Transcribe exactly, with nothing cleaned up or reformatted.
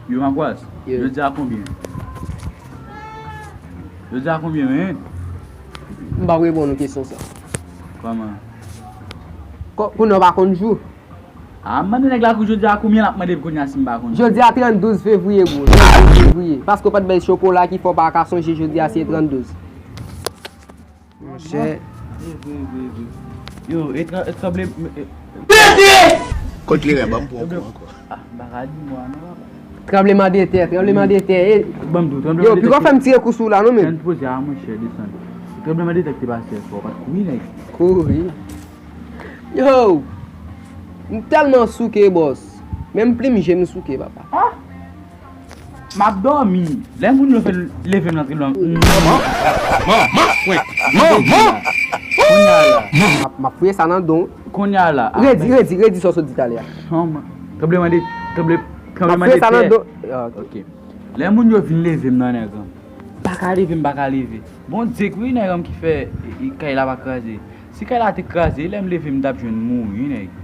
Yo, Makwas, jodi a konbyen? Jodi a konbyen, men? M p ap reponn ou kesyon sa. Kòman? Kounye a w pa konn jou? A, m mande nèg la kou jodi a konbyen, l ap mande m kounye a si m pa konn. Jodi a tranndouz fevriye, bro. Tranndouz fevriye. Paske w pa t bay chokola ki fè w pa ka sonje jodi a se tranndouz. Monchè. Yo, e tranble. Kot kleren, ban m pran kou ankò. Ah, m pa ka di mwa non, papa. Tranbleman de tè, tranbleman de tè. Ban m di w, tranbleman de tè. Yo, piko fè m tire kou sou la non, men. Tann poze a, monchè, desann. Tranbleman de tè ki te pase yè swa, w pa t kouri, nèg? Kouri. Yo, m tèlman souke, bòs. Menm plim je m souke, papa. Ah! M ap dòmi. Lè moun yo fè leve m nan tribunal. Manman! Manman! Manman! Kounye a la. M ap, m ap fouye sa nan don. Kounye a la. Redi, redi, redi sa w sot di talè a. Manman. Tranbleman de, tranble, tranbleman de tè. M ap fouye sa nan don. Ah, ok. Ok. Lè moun yo vin leve m nan nèg an. M pa ka leve, m pa ka leve. Bondye ki wi nèg an ki fè e, e, kay la pa kraze. Si kay la te kraze, lè m leve m t ap jwenn mouri, nèg.